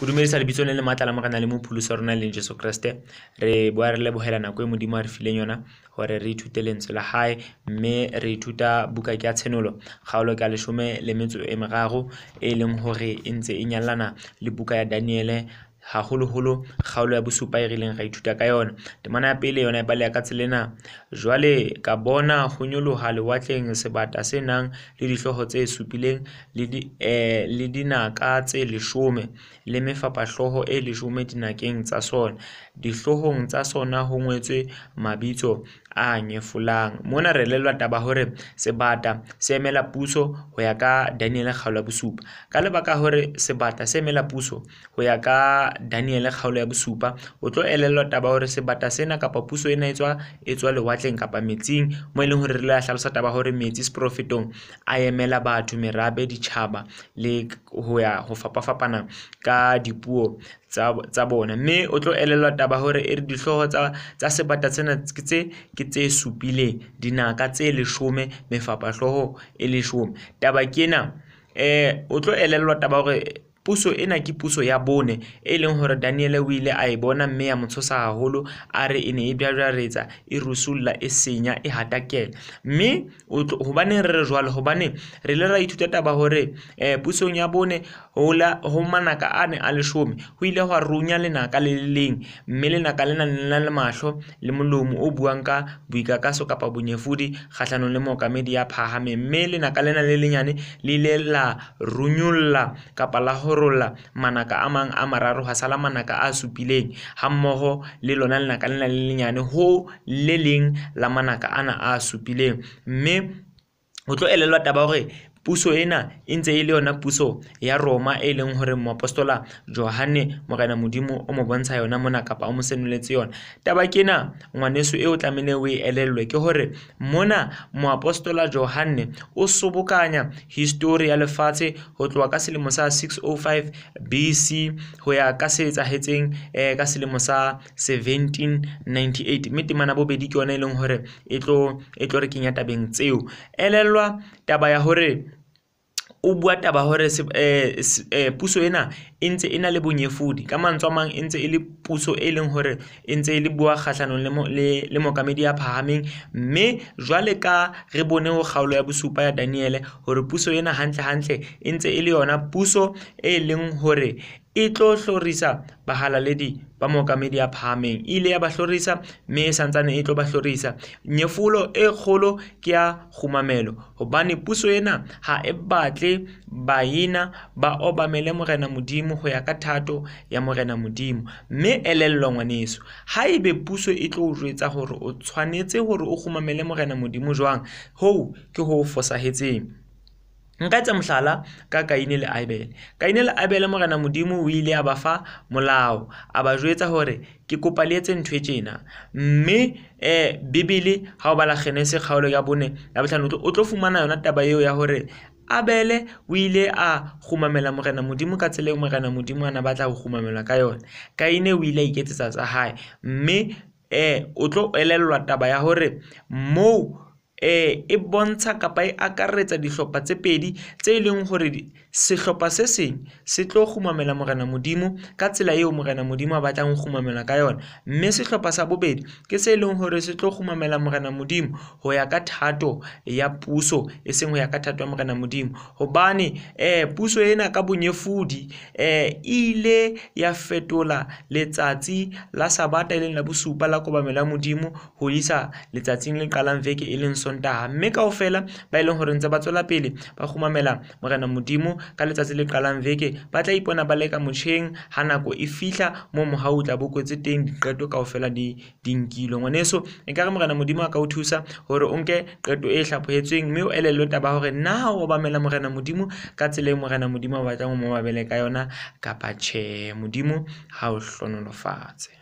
Ke dumedisa lebitsong le le matla la Morena le Mopholosi wa rona e leng Jesu Kreste. Re boa re lebohela nako e Modimo a re fileng yona hore re ithute lentswe la hae, mme re ithuta buka ke ya Tshenolo, kgaolo ke ya leshome le metso e meraro, e leng hore e ntse e nyallana le buka ya Daniele, haholoholo kgaolo ya bosupa e re ileng ra ithuta ka yona. Temana ya pele yona e baleha ka tsela ena: Jwale ka bona ho nyoloha lewatleng sebata se nang le dihlooho tse supileng le di le dinaka tse leshome, le mefapahlooho e leshome dinakeng tsa sona. Dihloohong tsa sona ho ngwetswe mabitso a nyefolang. Mona re elellwa taba hore sebata se emela puso ho ya ka Daniele kgaolo ya bosupa. Ka lebaka hore sebata se emela puso ho ya ka Daniele kgaolo ya bosupa, o tlo elellwa taba hore sebata sena kapa puso ena e tswa e tswa lewatleng kapa metsing, mo e leng hore re ile ra hlalosa taba hore metsi seprofetong a emela batho, merabe, ditjhaba le ho ya ho fapafapana ka dipuo tsa tsa bona. Mme o tlo elellwa taba hore e re dihlooho tsa tsa sebata sena tse ke tse supileng, dinaka tse leshome, mefapahlooho e leshome. Taba ke ena o tlo elellwa taba hore puso ena ke puso ya bone e leng hore Daniele o ile a e bona mme ya mo tshosa haholo, a re e ne e bjabjaretsa, e rusulla, e senya, e hatakela. Mme hobaneng re re jwalo? Hobane re ile ra ithuta taba hore pusong ya bone ho la ho manaka a ne a leshome, ho ile hwa runya lenaka le le leng, mme lenaka lena le na le mahlo le molomo o buang ka boikakaso kapa bonyefodi kgahlanong le mookamedi ya phahameng. Mme lenaka lena le lenyane le ile la runyolla kapa la horolla manaka a mang a mararo, hwa sala manaka a supileng hammoho le lona lenaka lena le lenyane ho le leng la manaka ana a supileng. Mme o tlo elellwa taba hore puso ena e ntse e le yona puso ya Roma e leng hore moapostola Johanne Morena Modimo o mo bontsha yona mona kapa o mo senoletse yona. Taba ke ena ngwaneso eo tlamehile o e elellwe ke hore mona moapostola Johanne o sobokanya histori ya lefatshe ho tloha ka selemo sa 605 BC ho ya ka se etsahetseng ka selemo sa 1798. Mme temana bobedi ke yona e leng hore e tlo e tlo re kenya tabeng tseo. Elellwa taba ya hore o bua taba hore puso ena e ntse e na le bonyefodi, ka mantswe a mang e ntse e le puso e leng hore e ntse e le bua kgahlanong le le mookamedi ya phahameng. Mme jwale ka re bone ho kgaolo ya bosupa ya Daniele hore puso ena hantle hantle e ntse e le yona puso e leng hore e tlo hlorisa bahalaledi ba mookamedi ya phahameng. E ile ya ba hlorisa mme e santsane e tlo ba hlorisa. Nyefolo e kgolo ke ya kgumamelo, hobane puso ena ha e batle baena ba obamele Morena Modimo ho ya ka thato ya Morena Modimo. Mme elellwa ngwaneso, haebe puso e tlo o jwetsa hore o tshwanetse hore o kgumamele Morena Modimo jwang, hoo ke ho fosahetseng. Nka etsa mohlala ka Kaine le Abele. Kaine le Abele Morena Modimo o ile a ba fa molao, a ba jwetsa hore ke kopa le etse ntho e tjena. Mme Bibele ha o bala Genese kgaolo ya bone ya bohlano o tlo fumana yona taba eo ya hore Abele o ile a kgumamela Morena Modimo ka tsela eo Morena Modimo a na batla ho kgumamelwa ka yona. Kaine o ile a iketsetsa tsa hae. Mme o tlo elellwa taba ya hore moo e bontsha kapa e akaretsa dihlopha tse pedi tse leng hore sehlopha se seng se tlo kgumamela Morena Modimo ka tsela eo Morena Modimo a batlang ho kgumamela ka yona, mme sehlopha sa bobedi ke se leng hore se tlo kgumamela Morena Modimo ho ya ka thato ya puso, e seng ho ya ka thato ya Morena Modimo. Hobane puso ena ka bonyefodi e ile ya fetola letsatsi la Sabata e leng la bosupa la kobamelo ya Modimo ho isa letsatsing le qalang veke e leng Sontaha. Mme kaofela ba e leng hore ntse ba tswela pele ba kgumamela Morena Modimo ka letsatsi le qalang veke, ba tla ipona ba le ka motjheng ha nako e fihla moo mohau o tla bo kwetse teng, diqeto kaofela di di nkilwe. Ngwaneso, ekare Morena Modimo a ka o thusa hore o nke qeto e hlaphohetsweng mme o elellwe taba hore na o obamela Morena Modimo ka tsela eo Morena Modimo a batlang o mo obamele ka yona kapa tjhe. Modimo ha o hlohonolofatse.